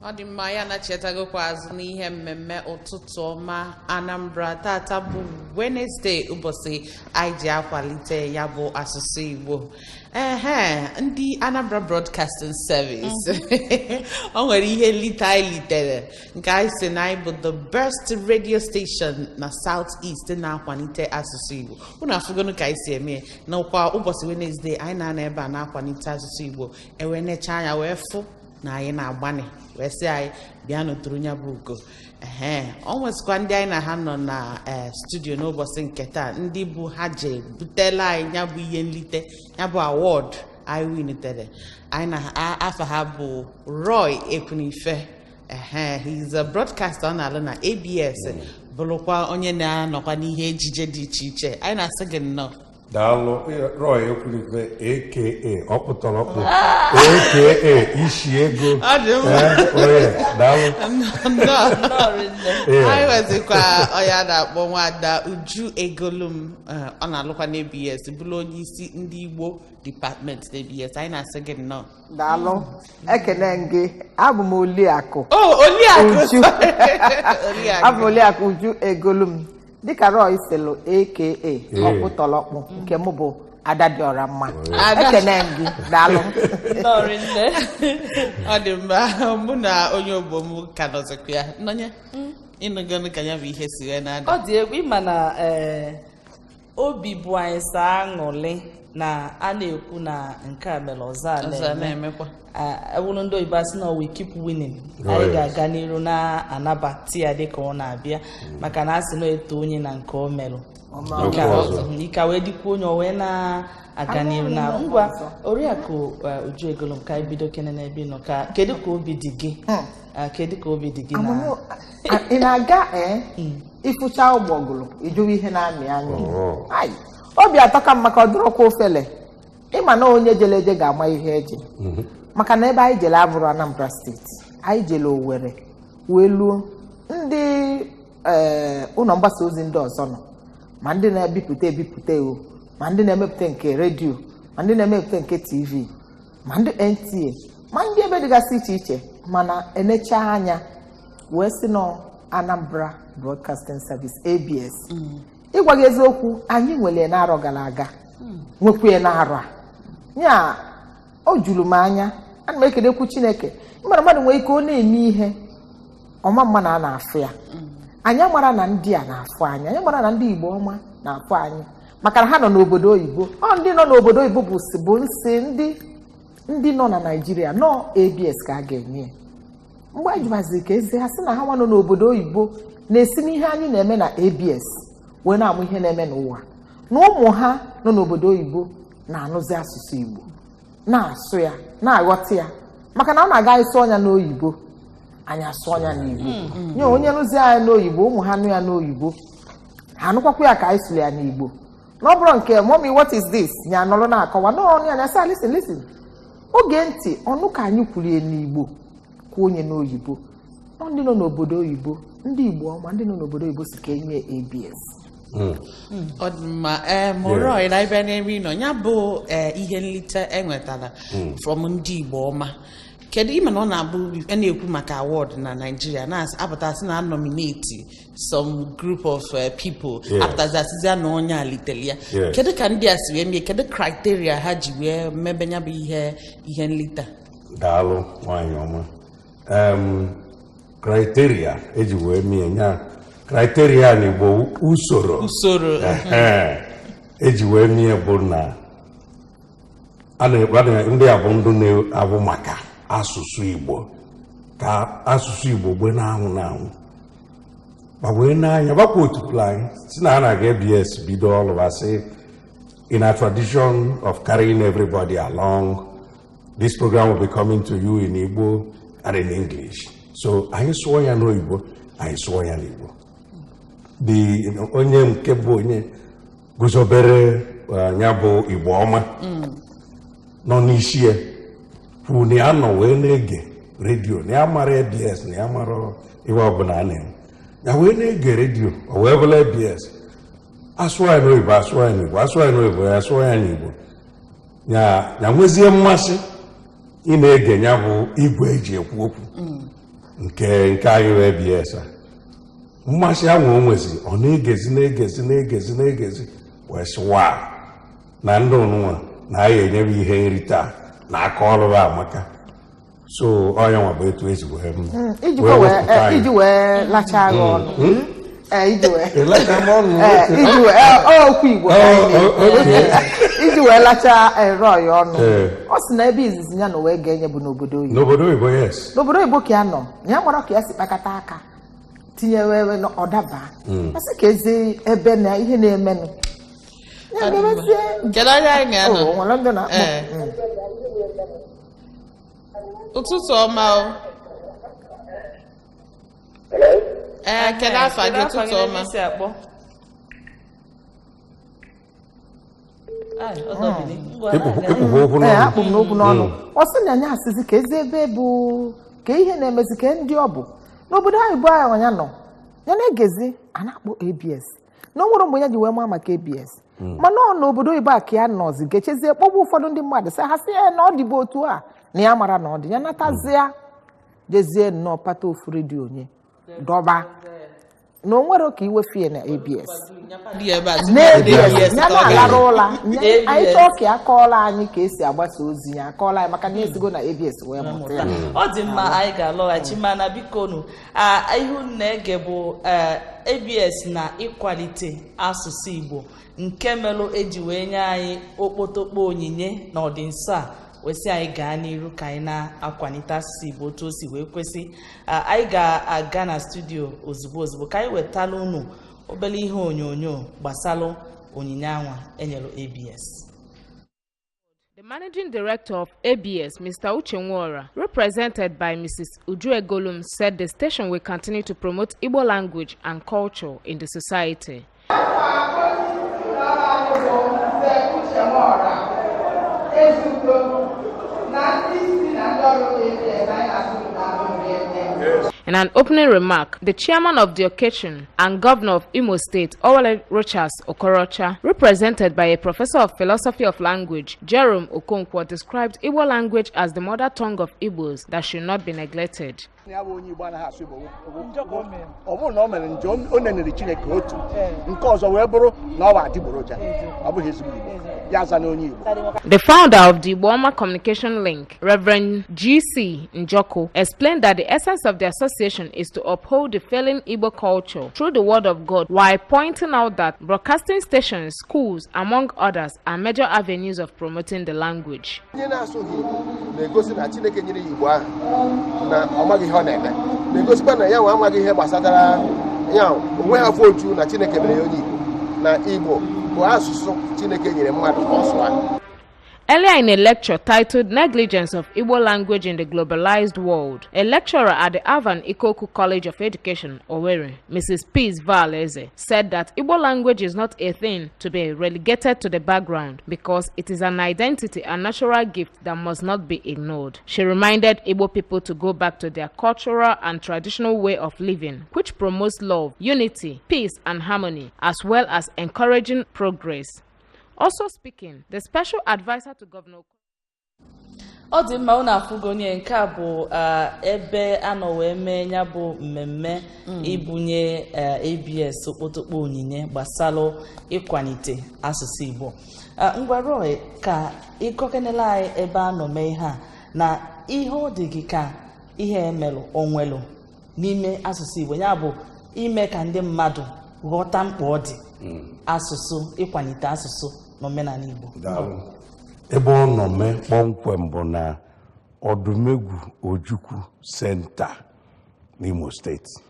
Ọ dị mma, ya nachetagokwa azụ n'ihe mmemme Ụtụtụ Ọma Anambra. Tata bụ Wednesday, ụbọchị anyị ji akwalite ya bụ asụsụ Igbo. Ehe, ndị Anambra Broadcasting Service, o nwere ihe nlite anyị litere nke anyị si na anyị bụ the best radio station na South East na-akwalite asụsụ Igbo. Unu afụgonu ka anyị si eme n'ụkwa ụbọchị Wednesday anyị na-anọ ebe a na-akwalite asụsụ Igbo. Ewee necha anya wee fụ na anyị na-agbani, wee sị anyị bịa nụtụrụ ya bụ ugo. Ehe, ọ nwesịkwa ndị anyị na ha nọ na studio n'ụbọchị nke taa, ndị bụ ha je butela anyị ya bụ ihe nlite, ya bụ award anyị winitere. Anyị na afa ha bụ Roy Ekwunife. Ehe, he is a broadcaster, ọ na-alụ na ABS, bụrụkwa onye na-anọkwa n'ihe ejije dị iche iche. Anyị na-asị gị nnọọ. Daalụ. Roy Ekwunife, aka Ọkpụtọrọkpụ, aka Isi Ego. Ọ dị mma. Eh, oye, daalụ. Nnọọ. Ee. Anyị nwezikwa onye a na-akpọ Nwada Uju Egolum. Ọ na-alụkwa n'ABS, bụrụ onye isi ndị Igbo department n'ABS. Anyị na-asị gị nnọọ. Daalụ, ekene m gị. Abụ m Oliakụ Oh, Oliakụ. Uju. Oliakụ. Abụ m Oliakụ Uju Egolum, dịka Roy sịlụ, aka Ọkpụtọlọkpụ. Nke mụ bụ Ada dị ọra mma. Ada. Ekene m gị, daalụ. Ọ dị mma. Mụ na onye ogbo m ka nọzikwa ya nọnye ịnụgonu ka ya bụ ihe si wee na-ada. Ọ dị egwu. Ịma na obi bụ anyị saa aṅụrị na a na-ekwu na nke a mere ọzọ a ọzọ a na-eme. Na-emekwa. Ewuru ndị oyibo asị na we keep winning. Oh, Anyị yes. ga-aga n'iru na-anabata ya dịka ọ na-abịa, maka na a sị na eto onye na nke o merụ Okwu ọzọ. ike wee dịkwa onye o wee na-aga n'iru na ngwa. Oriakụ Uju Egolum, ka anyị bido kene n'ebe ị nọ. Ka kedu ka obi dị gị? Kedu ka obi dị gị na Ị na-aga ee, ịfụcha ụgbọgụrụ ịjụwa ihe na-amị anya. Oh. Ai, obi atọka m, maka ọ dụrọkwa ofele. Ịma na onye jele eje ga-ama ihe eje, maka na ebe anyị jele abụrụ Anambra Steeti, anyị jele Owerri wee luo ndị ụlọ mgbasa ozi ndị ọzọ nọ, ma ndị na-ebipụta ebipụta o, ma ndị na-emepụta nke redio, ma ndị na-emepụta nke TV, ma ndị NTA, ma ndị ebe dịgasị iche iche. Mana enecha anya wee sị nọ Anambra Broadcasting Service, ABS. Ịgwa gị eziokwu, anyị nwere n'arọ gara aga, nwekwa ya n'arọ a. Ya o juru m anya. Ana m ekelekwu Chineke. Mmadụ mmadụ nwere ike ọ na-eme ihe ọma mma na a na-afụ ya. Anyị amara na ndị a na-afụ anyị, anyị mara na ndị Igbo ọma na-afụ anyị, maka na ha nọ n'obodo oyibo. Ọ ndị nọ n'obodo oyibo bụ bụ nsị ndị nọ na Naijiria nọ ABS ka a ga-enye ya. Mgbe anyị jụbaziri ka ezi ha sị na ha nwa nọ n'obodo oyibo na-esi n'ihe anyị na-eme na ABS wee na-amụ ihe na-eme n'ụwa, na ụmụ ha nọ n'obodo oyibo na-anụzi asụsụ Igbo, na-asụ ya, na-aghọta ya, maka na ọ na-aga ịsụ ọnya n'oyibo, anyị asụ ọnya n'Igbo. Nye onye nụzi anyị n'oyibo, ụmụ ha nụ ya n'oyibo, ha anụkwakwa ya ka anyị sụrụ ya n'Igbo. Na ọ bụrụ nke "Mommy, what is this?" Ya nọrọ na-akọwa n'ọnụ ya, na-asị, "Listen, listen." Oge ntị ọnụ ka anyị kwurie n'Igbo, kwuo onye n'oyibo. Ọ ndị nọ n'obodo oyibo, ndị Igbo ọma, ndị nọ n'obodo oyibo si ka enye ABS. Ọ dị mma. Ee, Roy, na ebe n'ebe ị nọ, ya bụ ihe nlite enwetara from ndị Igbo ọma, kedu ịma na ọ na-abụ a na-ekwu maka award na Nigeria, na-apụtasị na nominate some group of people, apụtazi asịzịa na onye a litere ya? Kedu ka ndị a si wee mee? Kedu criteria ha ji wee mebe ya bụ ihe nlite a? Daalụ, nwanyị ọma. Criteria eji wee mie nya, criteria n'Igbo, usoro. Usoro. Ehe. Eji wee mie bụ na ndị a bụ ndị na-abụ maka asụsụ Igbo, ka asụsụ Igbo gbe na-anwụ na-anwụ, ma wee n'anya gbakwa otupụrụ anyị si na a na-aga ABS bido ọrụ, ha sị, "In our tradition of carrying everybody along, this program will be coming to you in Igbo and in English." So anyị sụọ ya n'oyibo, anyị sụọ ya n'Igbo. The onye nke bụ onye guzobere ya bụ Igbo ọma nọ n'isi ya kwuru na ya nọ wee na-ege redio, na ya mara ABS, na ya mara ihe ọbụla a na-eme, ya wee na-ege redio, o wee bụla ABS asụọ ya n'oyibo, asụọ ya n'Igbo, asụọ ya n'oyibo, ya asụọ ya n'Igbo, ya nwezie mmasị ị na-ege ya bụ igwe eji ekwu okwu. Nke anyị wee ABS a, mmasị ahụ o nwezi, ọ na-egezi na-egezi na-egezi na-egezi wee sịwa na ndị ụnụnwa na anyị enyere ihe nrite a na aka ọrụ ha amaka. So onye nwa bụ etu esi wee Ijikwa wee wepụta anyị. iji wee lachaa gị ọnụ. Iji wee Ịlacha m ọnụ? Iji wee ọ okwu Igbo ka anyị Oh, na-ekwu. okay. Iji wee lachaa Roy ọnụ, ọ sị na ebe izizi ya na wee ga-enye bụ n'obodo oyibo. N'obodo oyibo, yes. N'obodo oyibo ka ya nọ na ya mara ka ya si kpakọta aka tinyewe ọdaba, ọ sị ka ezi ebe na ihe na-emenụ ya ga-emezie. Kedu onye anyị ga-anọ? Oh, nwere ndị na-akpọ. Ee. Ụtụtụ ọma o. Ee, kedu afa gị? Kedu afa Ụtụtụ gị na ebe ọma. i si akpọ? Ai, ọ dọbiri. Ngwa, na-aga. Ịkpụkpụ okwu Ee, n'ọnụ. akpụ m n'okwu n'ọnụ. Ọ sị na ya asịzi ka ezi ebe bụ ka ihe na-emezi ka ndị ọ bụ n'obodo anyị bụ ahụ ya nọ ya na-egezi a na-akpọ ABS, na o nwere mgbe ya ji wee maa maka ABS, mana ọ n'obodo oyibo a ka ya nọzi gechezie kpọgbu ụfọdụ ndị mmadụ sị ha sị ya na ọ dịbụ otu a na ya mara na ọ dị ya natazie jezie nnọọ pata ofu redio nye dọba na o nwere ka iwefie na ABS. Dị ebe a tupu Na-ABS ABS ya ka ọ ga- na-alarụ ụla. ABS. Anyị chọọ ka ya kọọrọ anyị ka esi agbasa ozi, ya akọọla anyị maka na esigo na ABS wee mụta ya. Ọ dị mma, anyị ga-alọghachi, mana biko nụ, ihe unu na-ege bụ ABS na ịkwalite asụsụ Igbo, nke melụ eji wee nye anyị okpotokpo onyinye na ọdịnso a, wee sị anyị gaa n'iru ka anyị na-akwalite asụsụ Igbo otu o si wee kwesị. Anyị ga-aga na studio ozugbo ozugbo ka anyị wetala unu obere ihe onyonyo gbasalụ onyinye anwa enyere ABS. The managing director of ABS, Mr. Uche Nwora, represented by Mrs. Uju Egolum, said the station will continue to promote Igbo language and culture in the society. In an opening remark, the chairman of the occasion and governor of Imo State, Owele Rochas Okorocha, represented by a professor of philosophy of language, Jerome Okonkwo, described Igbo language as the mother tongue of Igbos that should not be neglected. Ya bụ onye Igbo anaghị asụ Igbo, ọ bụrụ na o mere njọ, o nenere Chineke otu nke ọzọ wee bụrụ na ọ bụ adịgboroja, ọ bụghị ezigbo Igbo, ya aza na onye Igbo. The founder of the Igboma Communication Link, Reverend G.C. Njoku, explained that the essence of the association is to uphold the failing Igbo culture through the word of God, while pointing out that broadcasting stations, schools, among others, are major avenues of promoting the language. Onye na-asụghị Igbo na-egosi na Chineke nyere ya Igbo ahụ na ọ maghị ihe ọ na-eme, na-egosikwa na ya nwa amaghị ihe gbasatara ya onwe ha. Afọ oju na Chineke mere ya onye Igbo, na Igbo bụ asụsụ Chineke nyere mmadụ ka ọ sụọ. Earlier in a lecture titled Negligence of Igbo Language in the Globalized World, a lecturer at the Avan Ikoku College of Education, Owerri, Mrs. Peace Valeze, said that Igbo language is not a thing to be relegated to the background because it is an identity and natural gift that must not be ignored. She reminded Igbo people to go back to their cultural and traditional way of living, which promotes love, unity, peace, and harmony, as well as encouraging progress. Also speaking, the special advisor to Governor Ọ dị mma, unu afụgo onye nke a bụ ebe a nọ wee mee ya bụ mmemme ibunye ABS okpotokpo onyinye gbasalụ ịkwalite asụsụ Igbo. Ngwa Roy, ka ịkọkenela anyị ebe a nọ mee ihe a na ihe ọ dị gị ka ihe emelụ onwelụ n'ime asụsụ Igbo, ya bụ ime ka ndị mmadụ ghọta mkpa ọ dị asụsụ, ịkwalite asụsụ na omenala Igbo. Daalụ. Ebe ọ nọ mee kpọmkwem bụ na Ọdụmegwu Ojukwu Center n'Imo Steeti,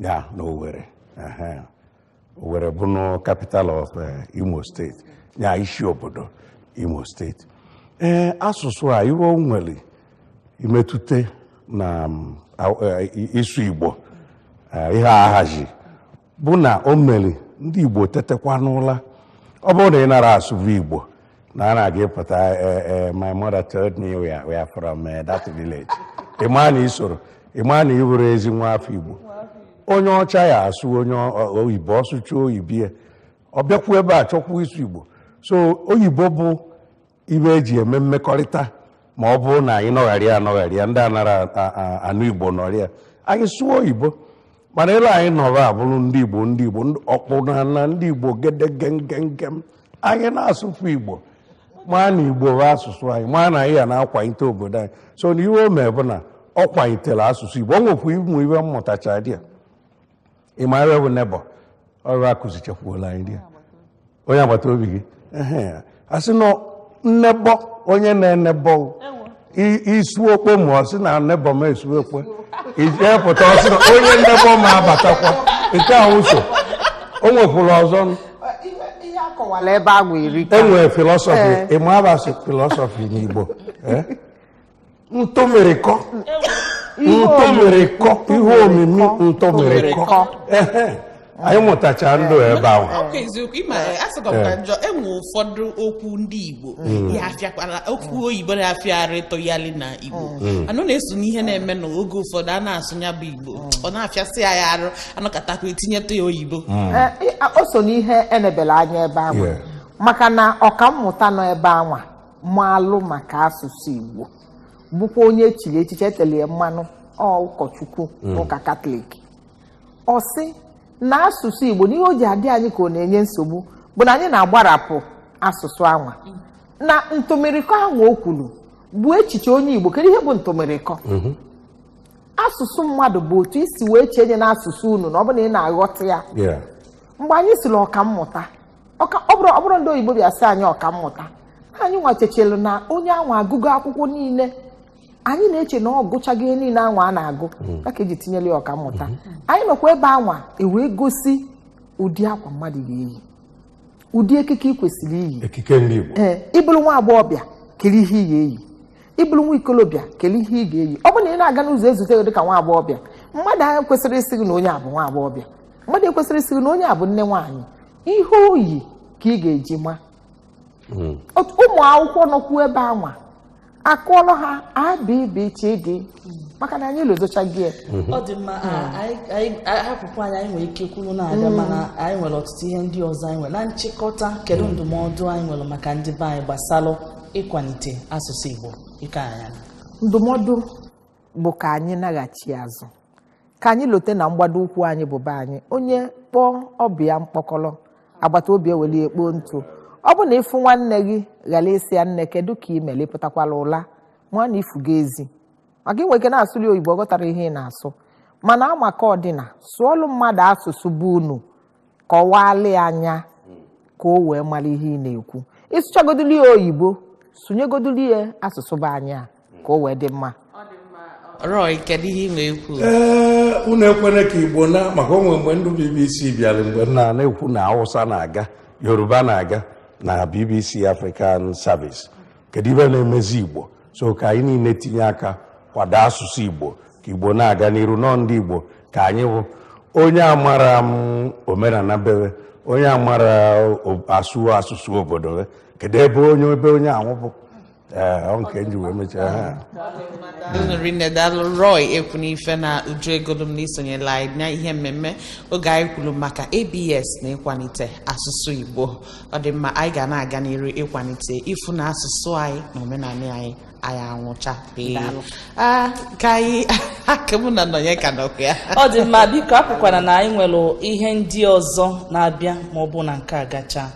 ya na Owerri. Ehe. Owerri bụ nụ capital of Imo Steeti, ya isi obodo Imo Steeti. Ee, asụsụ a, ihe o nwere imetụta na ịsụ Igbo, ihe a ahazi bụ na o mere ndị Igbo tetekwa n'ụla. Ọ bụrụ na ị nara asụbu Igbo na a na-aga ịpụta, "My mother told me we are from that village," ị maa na ị soro, ị maa na ị bụrụ ezi nwa afọ Igbo. Onye ọcha ya asụ, onye oyibo ọsụcha oyibo ya, ọ bịakwu ebe a chọkwu ịsụ Igbo. So oyibo bụ ibe eji eme mmekọrịta. Ma ọ bụrụ na anyị nọgharịa anọgharịa, ndị anara anụ Igbo nọrịa, anyị sụọ oyibo. Mana ele anyị nọrọ abụrụ ndị Igbo, ndị Igbo ọkpụ na ndị Igbo gedegengengem, anyị na-asụpụ Igbo, maa na Igbo bụ asụsụ anyị, maa na anyị ya na-akwalite obodo anyị. So na ihe o mee bụ na ọ kwalitere asụsụ Igbo. Ọ nwekwa ịmụ iwe mmụtacha dị ya. Ị ma ebe bụ nebo ọrụ akụzichakwuola anyị dị ya, onye agbata obi gị. Ehe, a sị na nnebọ, onye na-enebọ isu okpo, ma ọ sị na nnebọ m esu okpo, ije pụta, ọ sị na onye nnebọ ma abatakwa. Nke ahụ so o nwekwuru ọzọ. Ihe akọwala ebe ahụ erika. Enwere philosophy, ịma abasị philosophy n'Igbo, ntụmịrịkọ, ntụmịrịkọ, ihe omimi ntụmịrịkọ. Ehe, anyị mụtacha ndụ ebe ahụ. Ọkwa eziokwu, ịma asịkwa m ka njọ, enwe ụfọdụ okwu ndị Igbo ya afịakwara, okwu oyibo na-afịaghara ịtụgharị na Igbo anụ na-eso n'ihe na-eme n'oge ụfọdụ a na-asụ ya bụ Igbo, ọ na-afịasị ya ya arụ, anọkatakwa etinyetụ ya oyibo. O so n'ihe enebere anya ebe ahụ, maka na ọkammụta nọ ebe anwa maalụ maka asụsụ Igbo, bụkwa onye echiri echiche, etelie mmanụ, ọ ụkọchukwu ụka Katọlik. Ọ sị na asụsụ Igbo, n'ihe o ji adị anyị ka ọ na-enye nsogbu bụ na anyị na-agbarapụ asụsụ anwa na ntụmịrịkọ anwa. O kwuru bụ echiche onye Igbo. Kedu ihe bụ ntụmịrịkọ? Asụsụ mmadụ bụ otu isi wee chee nye n'asụsụ unu na ọ bụ na ị na-aghọta ya. Mgbe anyị siri ọkammụta, ọ bụrụ ndị oyibo bịa sị anyị ọkammụta, anyị nwachechelu na onye anwa agụgo akwụkwọ niile, anyị na-eche na ọ gụchago ihe niile anwa a na-agụ ya ka eji tinyere ya ọkammụta. Anyị nọkwa ebe anwa ewee gosi ụdị akwa mmadụ ga-eyi, ụdị ekike ị kwesịrị iyi, ekike ndị Igbo. Ee, ịbụrụ nwa agbọghọbịa, kedu ihe ị ga-eyi? Ịbụrụ nwa ikolobịa, kedu ihe ị ga-eyi? Ọ bụrụ na ị na-aga n'ụzọ ezute gị dịka nwa agbọghọbịa, mmadụ ahụ kwesịrị isi gị na onye a bụ nwa agbọghọbịa, mmadụ ekwesịrị isi gị na onye a bụ nne nwaanyị, ihe oyi ka ị ga-eji ma. Ụmụ akwụkwọ nọkwu ebe anwa akụọlụ ha abịbịchịdị, maka na anyị lozochaghị ya. Ọ dị mma. Anyị hapụkwa anyị, anyị nwere ike kwuru na-aga, mana anyị nwere ọtụtụ ihe ndị ọzọ anyị nwere. Na nchịkọta, kedu ndụmọdụ anyị nwere maka ndị be anyị gbasalụ ịkwalite asụsụ Igbo ike anya? Ndụmọdụ bụ ka anyị naghachi azụ, ka anyị lote na mgbado ụkwụ anyị bụ be anyị. Onye kpọọ ọbịa mkpọkọrọ, agbata obi eweli ekpo ntụ. Ọ bụ na ịfụ nwanne gị, ghara ịsị ya, "Nne, kedu ka ị mere?" Ịpụtakwala ụla nwa na ifuga ezi, maka inwe ike na-asụli oyibo, ọ ghọtara ihe ị na-asụ. Mana amaka ọdịna sụọlụ mmadụ asụsụ bụ unu, kọwalị anya ka o wee mara ihe ị na-ekwu. Ịsụchagoduli ya oyibo, sụnyegoduli ya asụsụ bụ anyị a ka o wee dị mma. Roy, kedu ihe ị na-ekwu? Ee, unu ekwene ka Igbo na maka onwe. Mgbe ndị BBC bịara, mgbe nna na-ekwu na Hausa na-aga, Yoruba na-aga na BBC African Service, kedu ibe na-emezi Igbo? So ka anyị niile tinye aka kwado asụsụ Igbo ka Igbo na-aga n'iru. Nọ ndị Igbo ka anyị bụ. Onye amara m omenala bebe, onye amara asụ asụsụ obodo be, kedu ebe onye ebe onye ahụ bụ? Ee, ọ nke nji wee mechaa ha. Unu rinne, daalụ Roy Ekwunife na Uju Egolum na isonyela anyị na ihe mmemme oge anyị kwuru maka ABS na ịkwalite asụsụ Igbo. Ọ dị mma, anyị ga na-aga n'iru ịkwalite ịfụ na asụsụ anyị na omenala anyị anyị anwụcha. Ka anyị aka mụ na nọnye ka nọkwa ya. Ọ dị mma. Biko apụkwana na anyị nwere ihe ndị ọzọ na-abịa, ma ọ bụ na nke a gachaa.